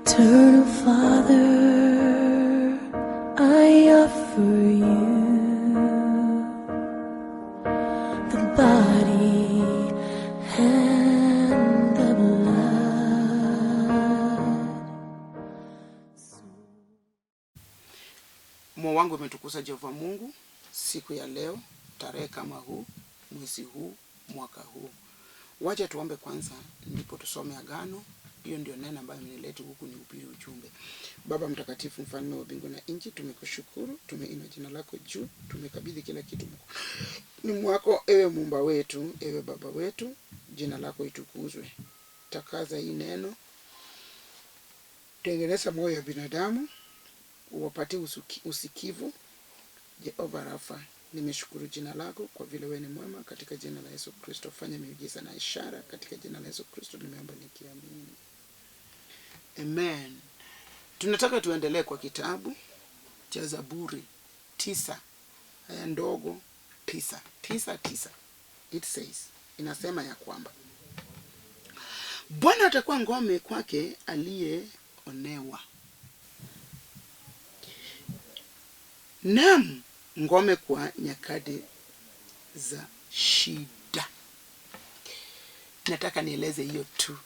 Eternal Father, I offer you the body and the blood. Moyo wangu umetukuza Jehova Mungu siku ya leo, tarehe kama huu, mwezi huu, mwaka huu. Wacha tuombe kwanza, ndipo tusome agano. Hiyo ndio neno ambayo imenileta huku ni upili ujumbe. Baba Mtakatifu, mfalme wa mbingu na nchi, tumekushukuru, tumeinua jina lako juu, tumekabidhi kila kitu ni mwako, ewe muumba wetu, ewe baba wetu, jina lako itukuzwe. Takaza hii neno, tengeneza moyo ya binadamu, uwapatie usikivu. Jehova Rafa, nimeshukuru jina lako kwa vile wewe ni mwema. Katika jina la Yesu Kristo, fanya miujiza na ishara. Katika jina la Yesu Kristo nimeomba nikiamini, amen. Tunataka tuendelee kwa kitabu cha Zaburi 9 aya ndogo 9, 9, 9. It says, inasema ya kwamba Bwana atakuwa ngome kwake aliyeonewa, naam, ngome kwa nyakati za shida. Nataka nieleze hiyo tu,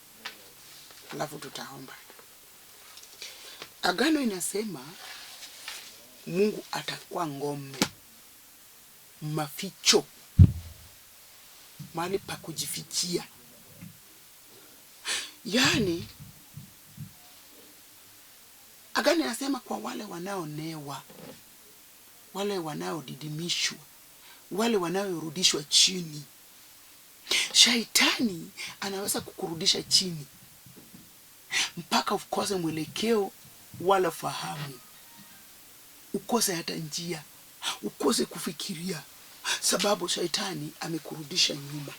alafu tutaomba. Agano inasema Mungu atakuwa ngome, maficho, mahali pa kujifichia. Yaani agano inasema kwa wale wanaonewa, wale wanaodidimishwa, wale wanaorudishwa chini. Shaitani anaweza kukurudisha chini mpaka ukose mwelekeo wala fahamu, ukose hata njia, ukose kufikiria, sababu shaitani amekurudisha nyuma.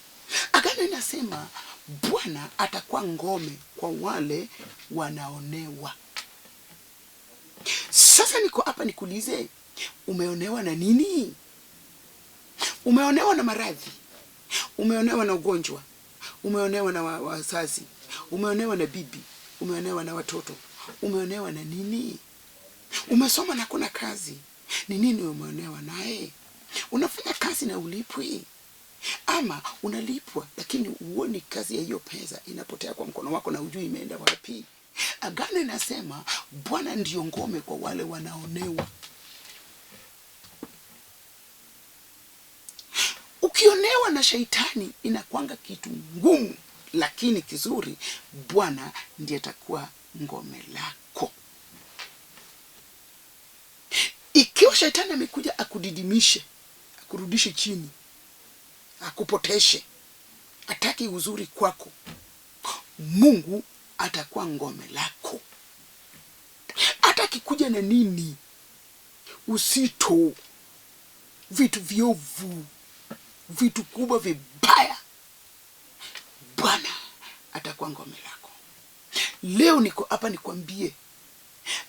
Agano inasema Bwana atakuwa ngome kwa wale wanaonewa. Sasa niko hapa nikuulize, umeonewa na nini? Umeonewa na maradhi, umeonewa na ugonjwa, umeonewa na wazazi, umeonewa na bibi, umeonewa na watoto, umeonewa na nini? Umesoma na kuna kazi, ni nini umeonewa naye? Unafanya kazi na ulipwi, ama unalipwa lakini huoni kazi ya hiyo pesa, inapotea kwa mkono wako na hujui imeenda wapi. Agano inasema Bwana ndiyo ngome kwa wale wanaonewa. Ukionewa na shaitani inakuanga kitu ngumu, lakini kizuri, Bwana ndiye atakuwa ngome lako. Ikiwa shaitani amekuja akudidimishe, akurudishe chini, akupoteshe, ataki uzuri kwako, Mungu atakuwa ngome lako. Hata akikuja na nini usito, vitu viovu, vitu kubwa vibaya, Bwana atakuwa ngome lako. Leo niko hapa nikwambie,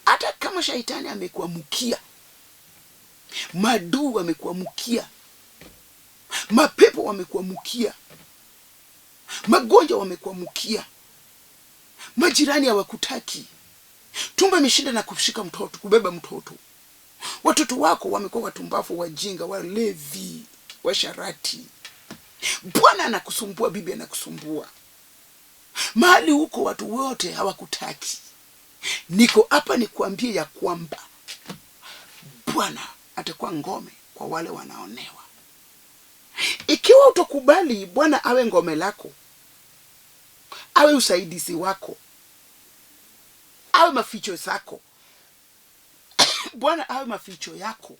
hata kama shaitani amekuamukia, maadui wamekuamukia, mapepo wamekuamukia, magonjwa wamekuamukia, majirani hawakutaki, tumbo imeshinda na kushika mtoto, kubeba mtoto, watoto wako wamekuwa watumbafu, wajinga, walevi, washarati, bwana anakusumbua, bibi anakusumbua, mahali huko watu wote hawakutaki. Niko hapa nikuambie ya kwamba Bwana atakuwa ngome kwa wale wanaonewa. Ikiwa utakubali Bwana awe ngome lako, awe usaidizi wako, awe maficho zako, Bwana awe maficho yako,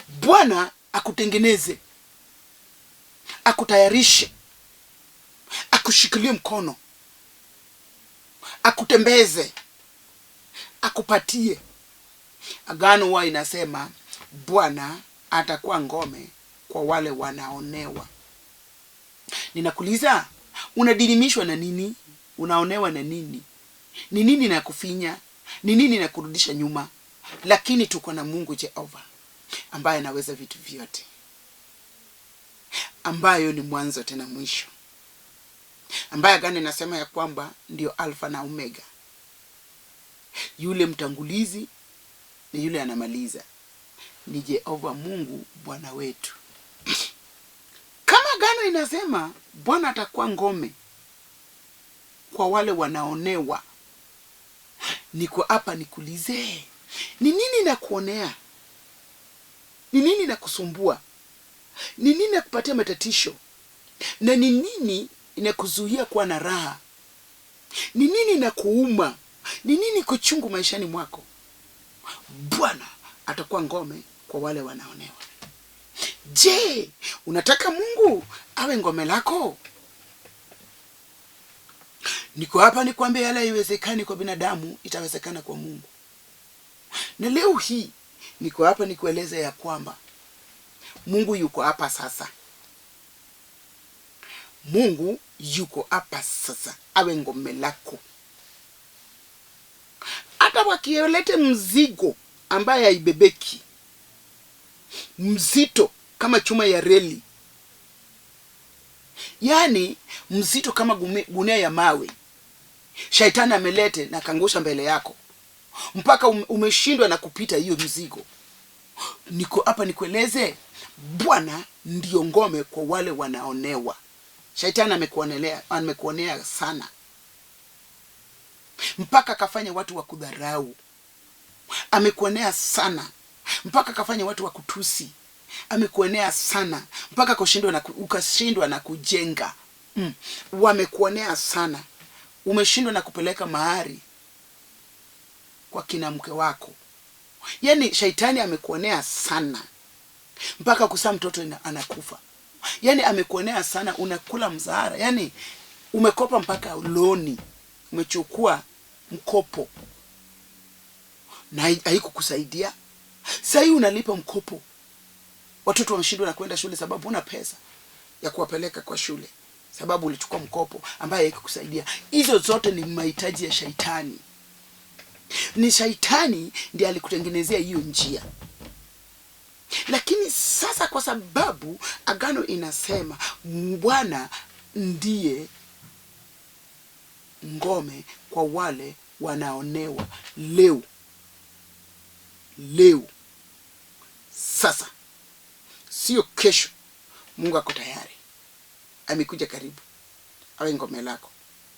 Bwana akutengeneze, akutayarishe, akushikilie mkono, akutembeze, akupatie. Agano huwa inasema Bwana atakuwa ngome kwa wale wanaonewa. Ninakuuliza, unadilimishwa na nini? Unaonewa na nini? Ni nini nakufinya? Ni nini nakurudisha nyuma? Lakini tuko na Mungu Jehova ambaye anaweza vitu vyote, ambayo ni mwanzo tena mwisho. ambaye agano inasema ya kwamba ndio Alfa na Omega, yule mtangulizi ni yule anamaliza, ni Jehova Mungu Bwana wetu. Kama agano inasema Bwana atakuwa ngome kwa wale wanaonewa, niko hapa nikuulize, ni nini nakuonea? Ni nini nakusumbua? Ni nini nakupatia matatizo? Na ni nini inakuzuia kuwa na raha? Ni nini inakuuma? Ni nini kuchungu maishani mwako? Bwana atakuwa ngome kwa wale wanaonewa. Je, unataka Mungu awe ngome lako? Niko hapa nikwambie, yale haiwezekani kwa binadamu itawezekana kwa Mungu. Na leo hii niko hapa nikueleze ya kwamba Mungu yuko hapa sasa. Mungu yuko hapa sasa, awe ngome lako. Hata wakielete mzigo ambaye haibebeki, mzito kama chuma ya reli, yaani mzito kama gunia ya mawe, shaitani amelete na kangusha mbele yako mpaka umeshindwa na kupita hiyo mzigo. Niko hapa nikueleze, Bwana ndiyo ngome kwa wale wanaonewa. Shaitani amekuonea sana mpaka akafanya watu wa kudharau. Amekuonea sana mpaka akafanya watu wa kutusi. Amekuonea sana mpaka ukashindwa na kujenga. Wamekuonea sana, umeshindwa na kupeleka mahari kwa kina mke wako. Yaani shaitani amekuonea sana mpaka kusaa mtoto anakufa. Yaani amekuonea sana, unakula mzahara. Yaani umekopa mpaka loni, umechukua mkopo na haikukusaidia. Sasa hii unalipa mkopo, watoto wameshindwa na kwenda shule sababu huna pesa ya kuwapeleka kwa shule, sababu ulichukua mkopo ambaye haikukusaidia. Hizo zote ni mahitaji ya shaitani. Ni shaitani ndiye alikutengenezea hiyo njia. Lakini sasa kwa sababu agano inasema Bwana ndiye ngome kwa wale wanaonewa, leo leo sasa, sio kesho. Mungu ako tayari, amekuja karibu awe ngome lako,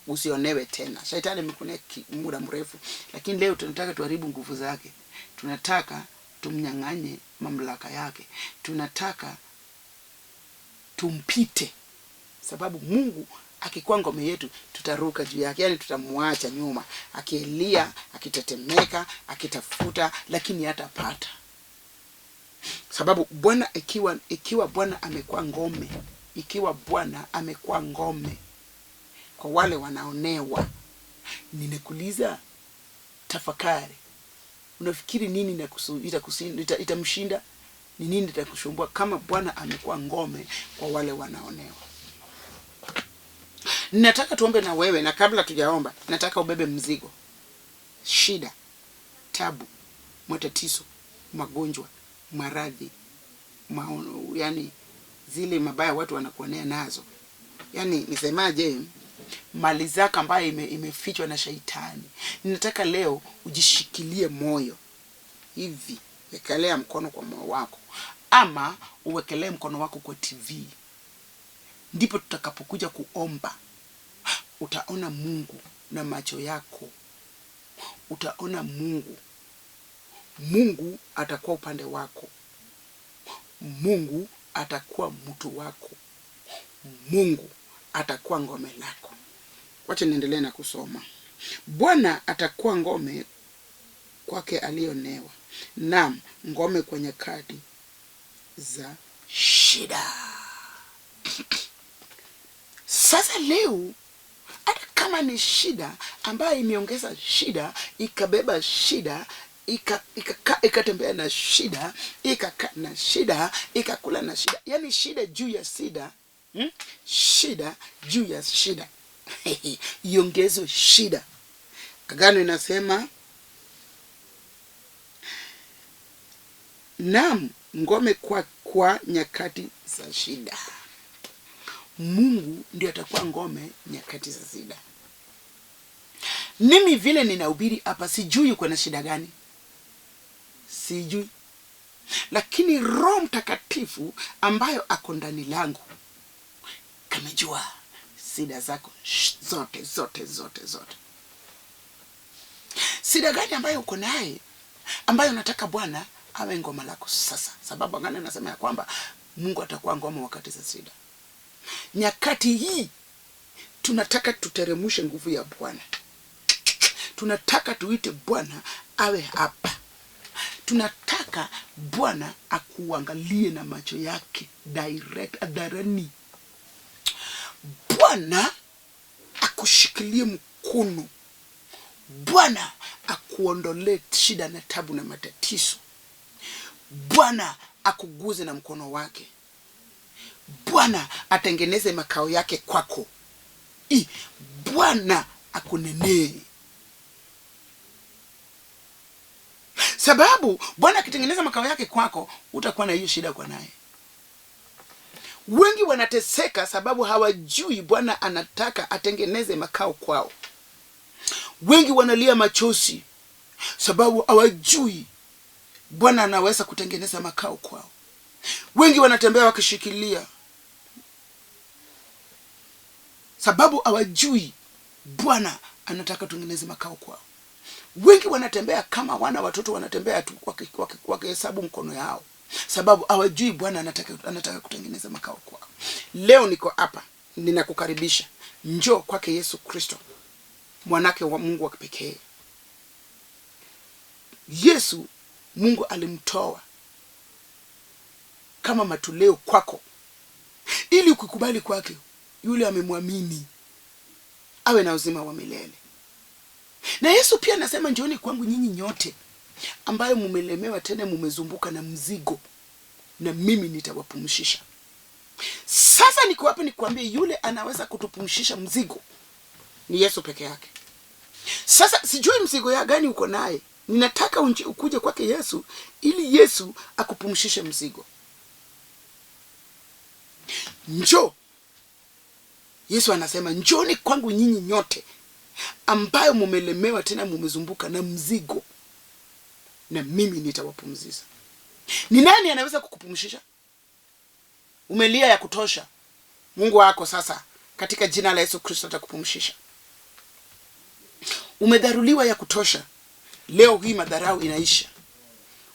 usionewe tena. Shaitani amekuonea muda mrefu, lakini leo tunataka tuharibu nguvu zake, tunataka tumnyang'anye mamlaka yake, tunataka tumpite, sababu Mungu akikuwa ngome yetu tutaruka juu yake, yani tutamwacha nyuma akilia, akitetemeka, akitafuta, lakini hatapata. Sababu Bwana ikiwa Bwana amekuwa ngome, ikiwa Bwana amekuwa ngome kwa wale wanaonewa, ninakuuliza, tafakari, unafikiri nini itamshinda? Ni nini itakushumbua kama Bwana amekuwa ngome kwa wale wanaonewa? Nataka tuombe na wewe, na kabla tujaomba, nataka ubebe mzigo, shida, tabu, matatizo, magonjwa, maradhi, yani zile mabaya watu wanakuonea nazo, yani nisemaje, mali zako ambayo imefichwa na shaitani. Ninataka leo ujishikilie moyo hivi, wekelea mkono kwa moyo wako, ama uwekelee mkono wako kwa TV. Ndipo tutakapokuja kuomba, utaona Mungu na macho yako, utaona Mungu. Mungu atakuwa upande wako, Mungu atakuwa mtu wako, Mungu atakuwa ngome lako. Wacha niendelee na kusoma. Bwana atakuwa ngome kwake alionewa, naam, ngome kwa nyakati za shida. Sasa leo hata kama ni shida ambayo imeongeza shida, ikabeba shida, ikatembea na shida, ikaka na shida, ikakula na shida, yani shida juu ya shida, Shida juu ya shida. Iongezwe shida. Agano inasema naam, ngome kwa nyakati za shida. Mungu ndiye atakuwa ngome nyakati za shida. Mimi vile ninahubiri hapa, sijui uko na shida gani, sijui, lakini Roho Mtakatifu ambayo ako ndani langu kamejua shida zako zote zote zote zote. Shida gani ambayo uko naye ambayo unataka Bwana awe ngoma lako sasa? Sababu angana nasema ya kwamba Mungu atakuwa ngoma wakati za shida. Nyakati hii tunataka tuteremushe nguvu ya Bwana, tunataka tuite Bwana awe hapa, tunataka Bwana akuangalie na macho yake direct hadharani. Bwana akushikilie mkono, Bwana akuondolee shida na tabu na matatizo, Bwana akuguze na mkono wake, Bwana atengeneze makao yake kwako, Bwana akunenee. Sababu Bwana akitengeneza makao yake kwako, utakuwa na hiyo shida kwa naye. Wengi wanateseka sababu hawajui Bwana anataka atengeneze makao kwao. Wengi wanalia machozi sababu hawajui Bwana anaweza kutengeneza makao kwao. Wengi wanatembea wakishikilia sababu hawajui Bwana anataka tutengeneze makao kwao. Wengi wanatembea kama wana watoto, wanatembea tu wakihesabu mkono yao sababu hawajui Bwana anataka kutengeneza makao kwao. Leo niko hapa, ninakukaribisha, njoo kwake Yesu Kristo, mwanake wa Mungu wa kipekee. Yesu Mungu alimtoa kama matoleo kwako, ili ukikubali kwake, yule amemwamini awe na uzima wa milele. Na Yesu pia anasema, njooni kwangu nyinyi nyote ambayo mumelemewa tena mumezumbuka na mzigo, na mimi nitawapumzisha. Sasa niko hapa nikwambie, yule anaweza kutupumzisha mzigo ni Yesu peke yake. Sasa sijui mzigo ya gani uko naye, ninataka ukuje kwake Yesu ili Yesu akupumzishe mzigo. Njoo. Yesu anasema njooni kwangu nyinyi nyote ambayo mumelemewa tena mumezumbuka na mzigo, na mimi nitawapumzisha. Ni nani anaweza kukupumzisha? Umelia ya kutosha. Mungu wako sasa katika jina la Yesu Kristo atakupumzisha. Umedharuliwa ya kutosha, leo hii madharau inaisha.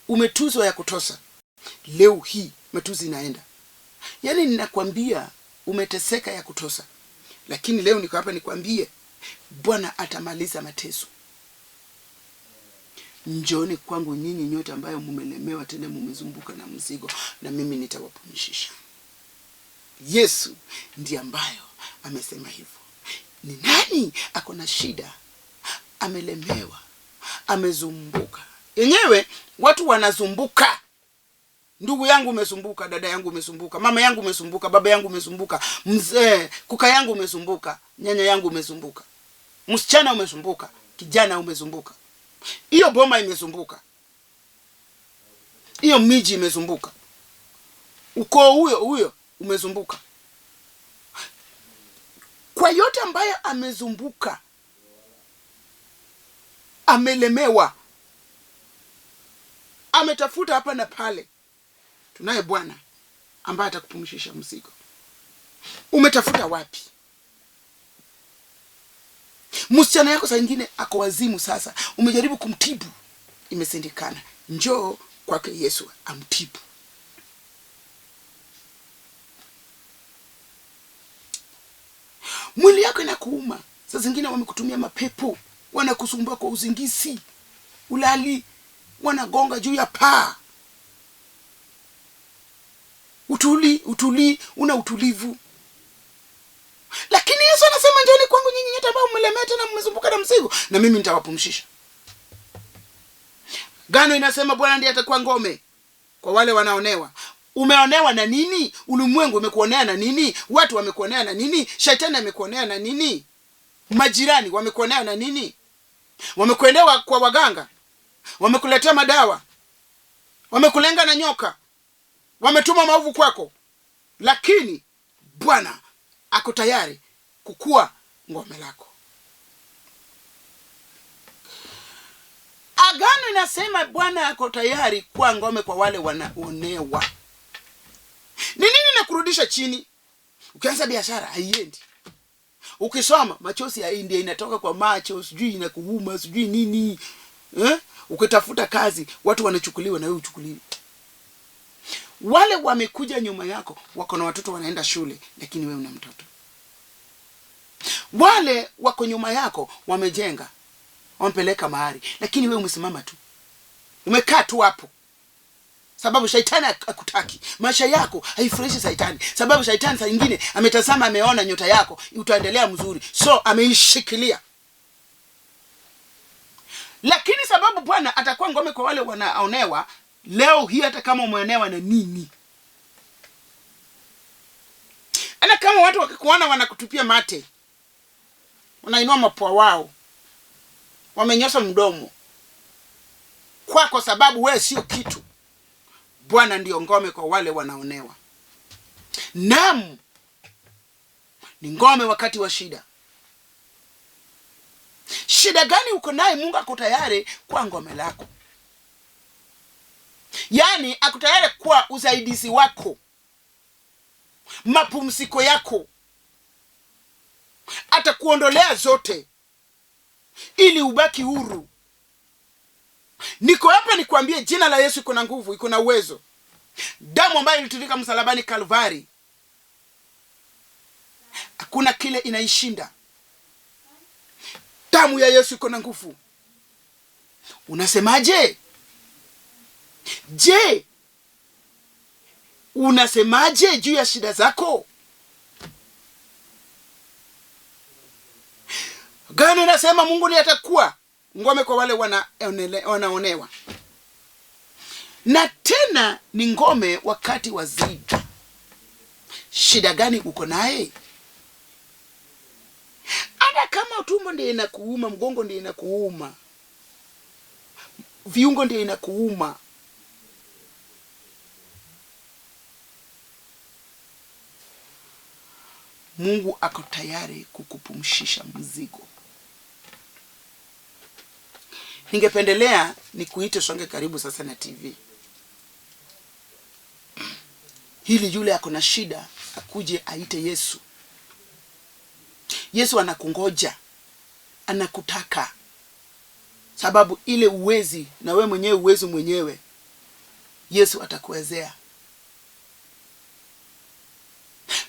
Umetuzwa ya kutosha, leo hii matuzi inaenda. Yaani ninakwambia umeteseka ya kutosha, lakini leo niko hapa nikwambie Bwana atamaliza mateso. Njooni kwangu nyinyi nyote ambayo mumelemewa tena mumezumbuka na mzigo, na mimi nitawapumzisha. Yesu ndiye ambayo amesema hivyo. Ni nani ako na shida, amelemewa, amezumbuka? Yenyewe watu wanazumbuka. Ndugu yangu umesumbuka, dada yangu umesumbuka, mama yangu umesumbuka, baba yangu umesumbuka, mzee kuka yangu umesumbuka, nyanya yangu umesumbuka, msichana umesumbuka, kijana umesumbuka, hiyo boma imesumbuka, hiyo miji imesumbuka, ukoo huyo huyo umezumbuka. Kwa yote ambaye amezumbuka, amelemewa, ametafuta hapa na pale, tunaye Bwana ambaye atakupumzisha mzigo. Umetafuta wapi? Msichana yako saa nyingine ako wazimu, sasa umejaribu kumtibu, imesindikana. Njoo kwake Yesu amtibu. Mwili yako inakuuma, saa zingine wamekutumia mapepo, wanakusumbua kwa usingizi, ulali, wanagonga juu ya paa, utuli, una utulivu. Lakini Yesu anasema njooni kwangu nyinyi nyote ambao mmelemewa tena mmezumbuka na mzigo, na mimi nitawapumzisha. Gano inasema Bwana ndiye atakuwa ngome kwa wale wanaonewa. Umeonewa na nini? Ulimwengu umekuonea na nini? Watu wamekuonea na nini? Shetani amekuonea na nini? Majirani wamekuonea na nini? Wamekuendea kwa waganga, wamekuletea madawa, wamekulenga na nyoka, wametuma maovu kwako, lakini Bwana Ako tayari kukua ngome lako. Agano inasema Bwana ako tayari kuwa ngome kwa wale wanaonewa. Ni nini nakurudisha chini? Ukianza biashara haiendi. Ukisoma machozi ya India inatoka kwa macho, sijui inakuuma, sijui nini. Eh? Ukitafuta kazi watu wanachukuliwa na wewe uchukuliwi. Wale wamekuja nyuma yako wako na watoto wanaenda shule, lakini wewe una mtoto. Wale wako nyuma yako wamejenga, wampeleka mahali, lakini wewe umesimama tu, umekaa tu hapo, sababu shaitani hakutaki. Maisha yako haifurahishi shaitani, sababu shaitani saa nyingine ametazama, ameona nyota yako utaendelea mzuri, so ameishikilia. Lakini sababu Bwana atakuwa ngome kwa wale wanaonewa leo hii, hata kama umeonewa na nini, hata kama watu wakikuona wanakutupia mate, wanainua mapua wao, wamenyosa mdomo kwako, sababu wewe sio kitu. Bwana ndiyo ngome kwa wale wanaonewa. Naam, ni ngome wakati wa shida. Shida gani uko naye? Mungu ako tayari kwa ngome lako, yaani ako tayari kwa usaidizi wako, mapumziko yako, atakuondolea zote ili ubaki huru. Niko hapa nikwambie, jina la Yesu iko na nguvu, iko na uwezo. Damu ambayo ilitiririka msalabani Kalvari, hakuna kile inaishinda. Damu ya Yesu iko na nguvu. Unasemaje? Je, unasemaje juu ya shida zako? Gani nasema Mungu ndiye atakuwa ngome kwa wale wanaonewa, na tena ni ngome wakati wa zidi. Shida gani uko naye? Hata kama tumbo ndiye inakuuma, mgongo ndiye inakuuma, viungo ndiye inakuuma, Mungu ako tayari kukupumshisha mzigo. Ningependelea nikuite songe karibu sasa na TV, hili yule ako na shida akuje aite Yesu. Yesu anakungoja, anakutaka, sababu ile uwezi na we mwenyewe uwezi mwenyewe, Yesu atakuwezea.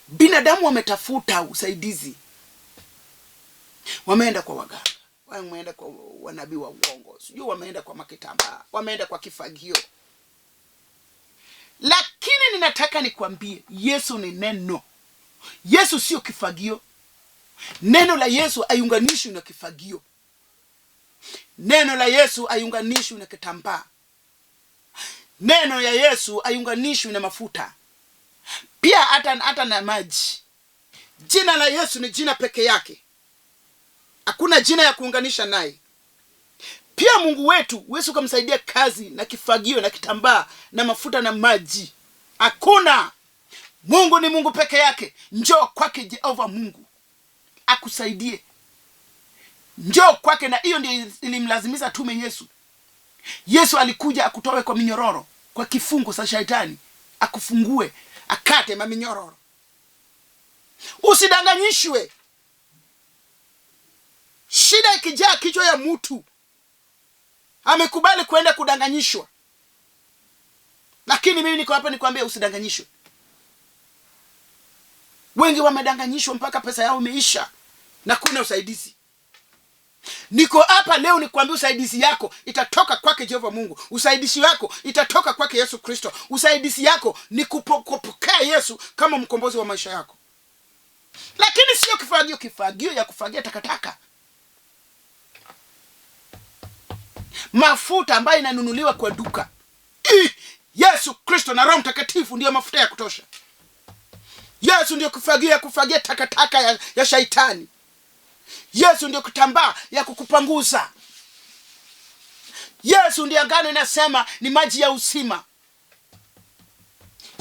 Binadamu wametafuta usaidizi, wameenda kwa waganga, wameenda kwa wanabii wa uongo, sijui wameenda kwa makitambaa, wameenda kwa kifagio. Lakini ninataka nikwambie, Yesu ni neno. Yesu sio kifagio. Neno la Yesu haiunganishwi na kifagio. Neno la Yesu haiunganishwi na kitambaa. Neno ya Yesu haiunganishwi na mafuta, pia hata na maji. Jina la Yesu ni jina peke yake, hakuna jina ya kuunganisha naye. Pia Mungu wetu huwezi ukamsaidia kazi na kifagio na kitambaa na mafuta na maji, hakuna. Mungu ni Mungu peke yake. Njoo kwake Jehova Mungu akusaidie, njoo kwake. Na hiyo ndio ilimlazimisha tume Yesu. Yesu alikuja akutoe kwa minyororo, kwa kifungo cha shaitani, akufungue, akate maminyororo. Usidanganyishwe. Shida ikijaa kichwa ya mtu, amekubali kwenda kudanganyishwa. Lakini mimi niko hapa nikwambie, usidanganyishwe. Wengi wamedanganyishwa mpaka pesa yao imeisha na kuna usaidizi. Niko hapa leo nikwambie, usaidizi yako itatoka kwake Jehova Mungu. Usaidizi wako itatoka kwake Yesu Kristo. Usaidizi yako ni kupokea Yesu kama mkombozi wa maisha yako, lakini sio kifagio. Kifagio ya kufagia takataka, mafuta ambayo inanunuliwa kwa duka. Yesu Kristo na Roho Mtakatifu ndiyo mafuta ya kutosha. Yesu ndiyo kifagio ya kufagia takataka ya shaitani. Yesu ndiyo kitambaa ya kukupanguza. Yesu ndiyo agano inasema ni maji ya uzima,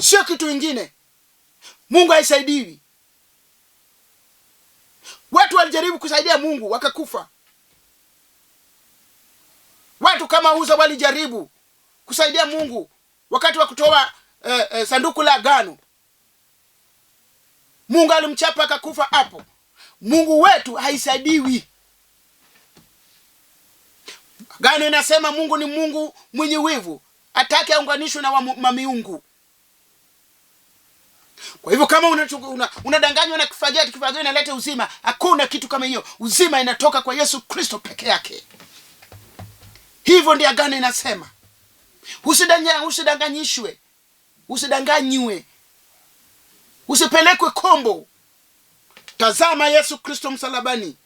sio kitu kingine. Mungu haisaidiwi. walijaribu kusaidia Mungu wakakufa. Watu kama Uza walijaribu kusaidia Mungu wakati wa kutoa sanduku la agano. Mungu alimchapa akakufa hapo. Mungu wetu haisaidiwi. Agano inasema Mungu ni Mungu mwenye wivu, hataki aunganishwe na mamiungu. Kwa hivyo kama unadanganywa na kifagio, ati kifagio inaleta uzima, hakuna kitu kama hiyo. Uzima inatoka kwa Yesu Kristo peke yake. Hivyo ndio agano inasema. Usidanganyishwe, usidanganywe, usipelekwe kombo. Tazama Yesu Kristo msalabani.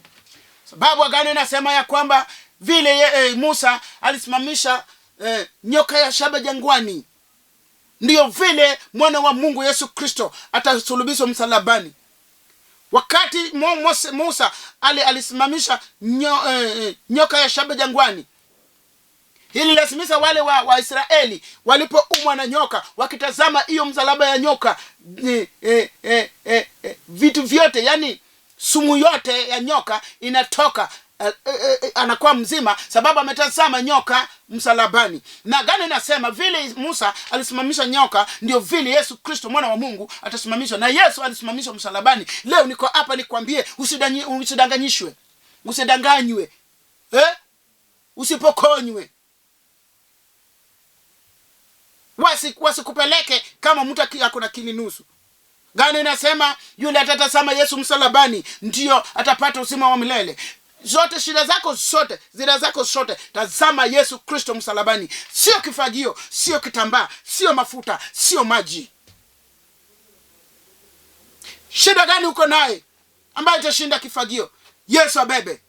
Sababu agano inasema ya kwamba vile Musa alisimamisha nyoka ya shaba jangwani, ndiyo vile mwana wa Mungu Yesu Kristo atasulubishwa msalabani. Wakati Musa alisimamisha nyoka ya shaba jangwani, hili lazimisha wale wa Israeli walipoumwa na nyoka, wakitazama hiyo msalaba ya nyoka, vitu vyote, yani sumu yote ya nyoka inatoka, anakuwa mzima sababu ametazama nyoka msalabani. Na agano inasema vile Musa alisimamisha nyoka, ndio vile Yesu Kristo mwana wa Mungu atasimamishwa. Na Yesu alisimamishwa msalabani. Leo niko hapa nikwambie, usidanganyishwe, usidanganywe, Usipokonywe. Wasikupeleke kama mtu ako na akili nusu. Agano inasema yule atatazama Yesu msalabani ndio atapata uzima wa milele. Zote shida zako zote, zida zako zote, tazama Yesu Kristo msalabani. Sio kifagio, sio kitambaa, sio mafuta, sio maji. Shida gani uko naye ambayo itashinda kifagio? Yesu abebe.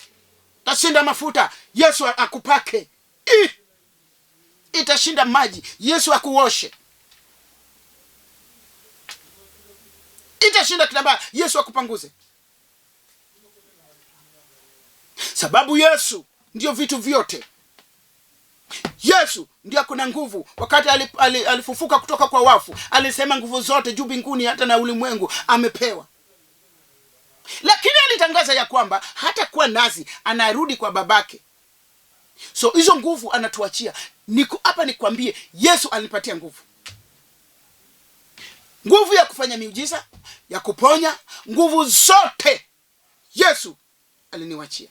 Tashinda mafuta, Yesu akupake. Itashinda maji, Yesu akuoshe. Itashinda kitambaa, Yesu akupanguze. Sababu Yesu ndio vitu vyote. Yesu ndio ako na nguvu. Wakati alifufuka kutoka kwa wafu, alisema nguvu zote juu mbinguni hata na ulimwengu amepewa. Lakini alitangaza ya kwamba hata kuwa nazi, anarudi kwa babake. So hizo nguvu anatuachia. Niko hapa nikwambie, Yesu alinipatia nguvu. Nguvu ya kufanya miujiza, ya kuponya, nguvu zote Yesu aliniwachia.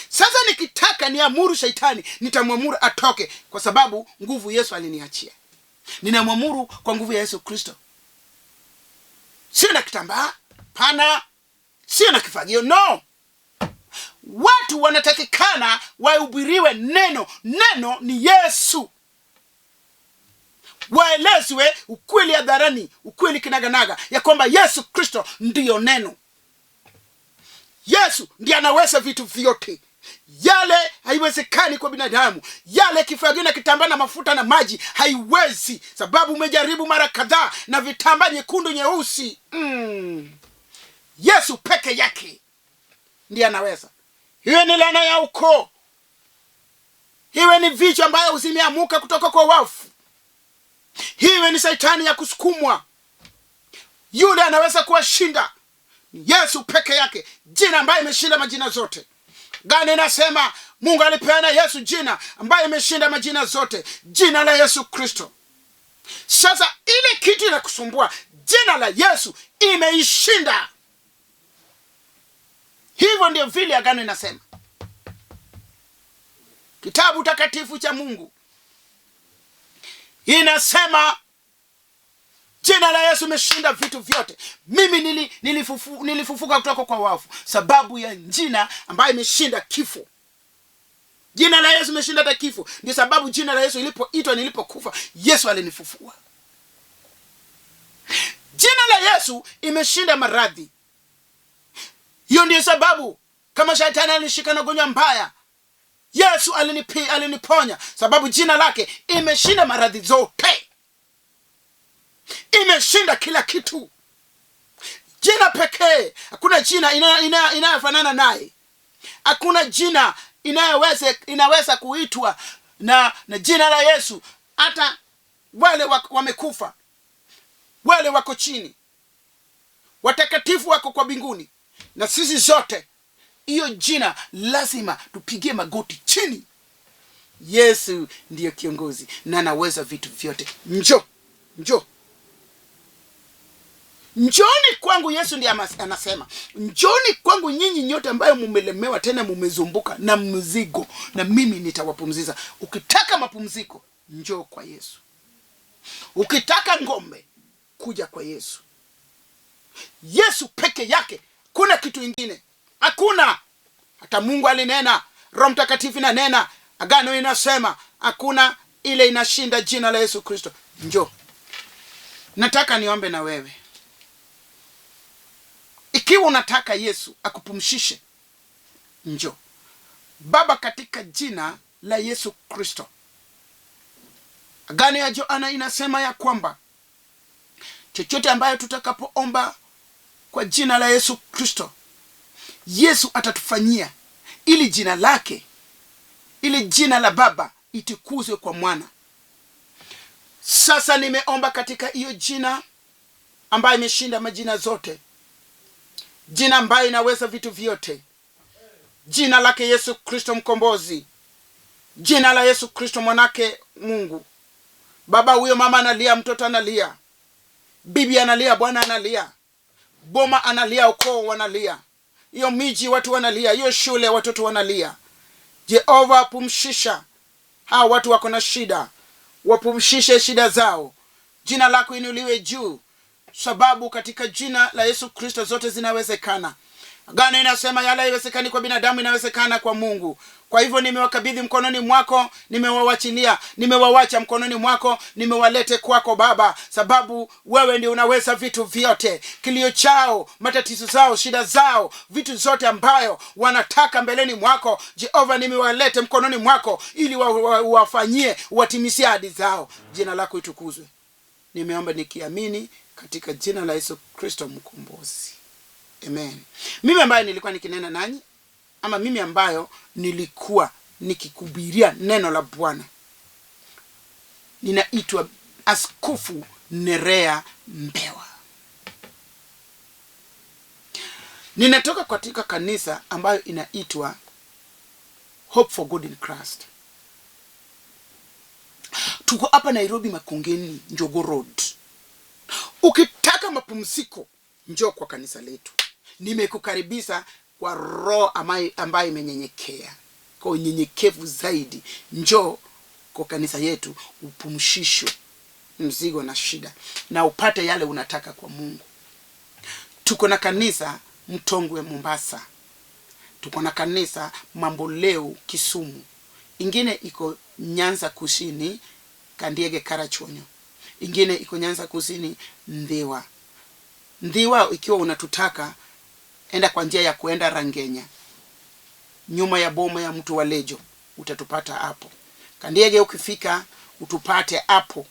Sasa nikitaka niamuru shaitani, nitamwamuru atoke, kwa sababu nguvu Yesu aliniachia. Ninamwamuru kwa nguvu ya Yesu Kristo. Sio na kitambaa, pana, sio na kifagio, no. Watu wanatakikana wahubiriwe neno. Neno ni Yesu. Waelezwe ukweli hadharani, ukweli kinaganaga, ya kwamba Yesu Kristo ndiyo neno. Yesu ndiye anaweza vitu vyote. Yale haiwezekani kwa binadamu. Yale kifagio na kitambaa na mafuta na maji haiwezi, sababu umejaribu mara kadhaa na vitambaa nyekundu nyeusi. Yesu peke yake ndiye anaweza. Hiyo ni laana ya ukoo. Hiwe ni vichwa ambayo zimeamuka kutoka kwa wafu. Hiwe ni saitani ya kusukumwa. Yule anaweza kuwashinda. Yesu peke yake, jina ambaye imeshinda majina zote. Gani nasema Mungu alipeana Yesu jina ambaye imeshinda majina zote, jina la Yesu Kristo. Sasa ile kitu inakusumbua, jina la Yesu imeishinda. Hivyo ndio vile agano inasema. Kitabu takatifu cha Mungu inasema jina la Yesu imeshinda vitu vyote. Mimi nilifufuka kutoka kwa wafu sababu ya jina ambayo imeshinda kifo. Jina la Yesu imeshinda hata kifo. Ndio sababu jina la Yesu ilipoitwa nilipokufa, Yesu alinifufua. Jina la Yesu imeshinda maradhi. Hiyo ndio sababu kama shetani alinishika na ugonjwa mbaya, Yesu aliniponya, sababu jina lake imeshinda maradhi zote. Imeshinda kila kitu. Jina pekee, hakuna jina inayofanana naye. Hakuna jina inaweza kuitwa na jina la Yesu. Hata wale wamekufa, wale wako chini, watakatifu wako kwa mbinguni, na sisi zote Hiyo jina lazima tupigie magoti chini. Yesu ndiyo kiongozi na anaweza vitu vyote. Njoo, njoo, njoni kwangu. Yesu ndiye anasema, njoni kwangu nyinyi nyote ambayo mumelemewa tena mumezumbuka na mzigo, na mimi nitawapumziza. Ukitaka mapumziko, njoo kwa Yesu. Ukitaka ngombe, kuja kwa Yesu. Yesu peke yake, kuna kitu ingine hakuna. Hata Mungu alinena, Roho Mtakatifu inanena, agano inasema, hakuna ile inashinda jina la Yesu Kristo. Njoo, nataka niombe na wewe. Ikiwa unataka Yesu akupumzishe, njoo. Baba, katika jina la Yesu Kristo, agano ya Yohana inasema ya kwamba chochote ambayo tutakapoomba kwa jina la Yesu Kristo, Yesu atatufanyia, ili jina lake, ili jina la Baba itukuzwe kwa Mwana. Sasa nimeomba katika hiyo jina ambayo imeshinda majina zote, jina ambayo inaweza vitu vyote, jina lake Yesu Kristo mkombozi, jina la Yesu Kristo mwanake Mungu. Baba, huyo mama analia, mtoto analia, bibi analia, bwana analia, boma analia, ukoo wanalia, hiyo miji watu wanalia, hiyo shule watoto wanalia. Jehova, pumshisha hawa watu wako na shida, wapumshishe shida zao. Jina lako inuliwe juu, sababu katika jina la Yesu Kristo zote zinawezekana. Agano inasema yale haiwezekani kwa binadamu inawezekana kwa Mungu. Kwa hivyo nimewakabidhi mkononi mwako, nimewawachilia, nimewawacha mkononi mwako, nimewalete kwako Baba, sababu wewe ndio unaweza vitu vyote. Kilio chao, matatizo zao, shida zao, vitu zote ambayo wanataka mbeleni mwako Jehova, nimewalete mkononi mwako ili wafanyie, watimizie ahadi zao. Jina lako itukuzwe. Nimeomba nikiamini katika jina la Yesu Kristo mkombozi. Amen. Mimi ambaye nilikuwa nikinena nanyi, ama mimi ambayo nilikuwa nikikubiria neno la Bwana, ninaitwa Askofu Nerea Mbewa. Ninatoka katika kanisa ambayo inaitwa Hope for God in Christ. Tuko hapa Nairobi, Makongeni, Njogoo Road. Ukitaka mapumziko, njoo kwa kanisa letu. Nimekukaribisha kwa roho ambayo imenyenyekea, kwa unyenyekevu zaidi. Njoo kwa kanisa yetu upumzishwe mzigo na shida, na upate yale unataka kwa Mungu. Tuko na kanisa Mtongwe Mombasa, tuko na kanisa Mamboleo Kisumu, ingine iko Nyanza Kusini Kandiege Karachuonyo, ingine iko Nyanza Kusini Ndhiwa. Ndhiwa ikiwa unatutaka, enda kwa njia ya kuenda Rangenya, nyuma ya boma ya mtu wa Lejo, utatupata hapo. Kandiege ukifika utupate hapo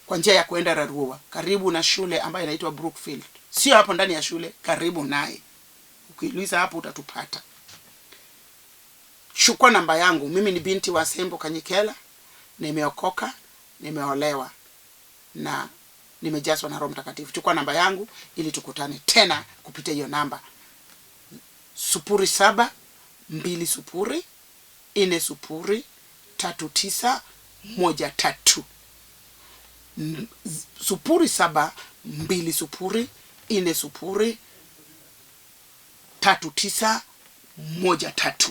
kwa njia ya kuenda Rarua, karibu na shule ambayo inaitwa Brookfield. Sio hapo ndani ya shule, karibu naye. Ukiuliza hapo utatupata. Chukua namba yangu. Mimi ni binti wa Sembo Kanyikela, nimeokoka, nimeolewa na nimejazwa na Roho Mtakatifu. Chukua namba yangu ili tukutane tena kupitia hiyo namba. 07 20 40 39 13. 07 20 40 39 13.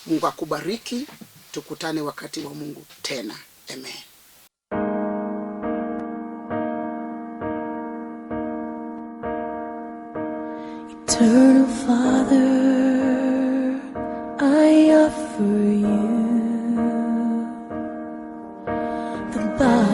Mungu akubariki. Tukutane wakati wa Mungu tena. Amen. Eternal Father, I offer you the body.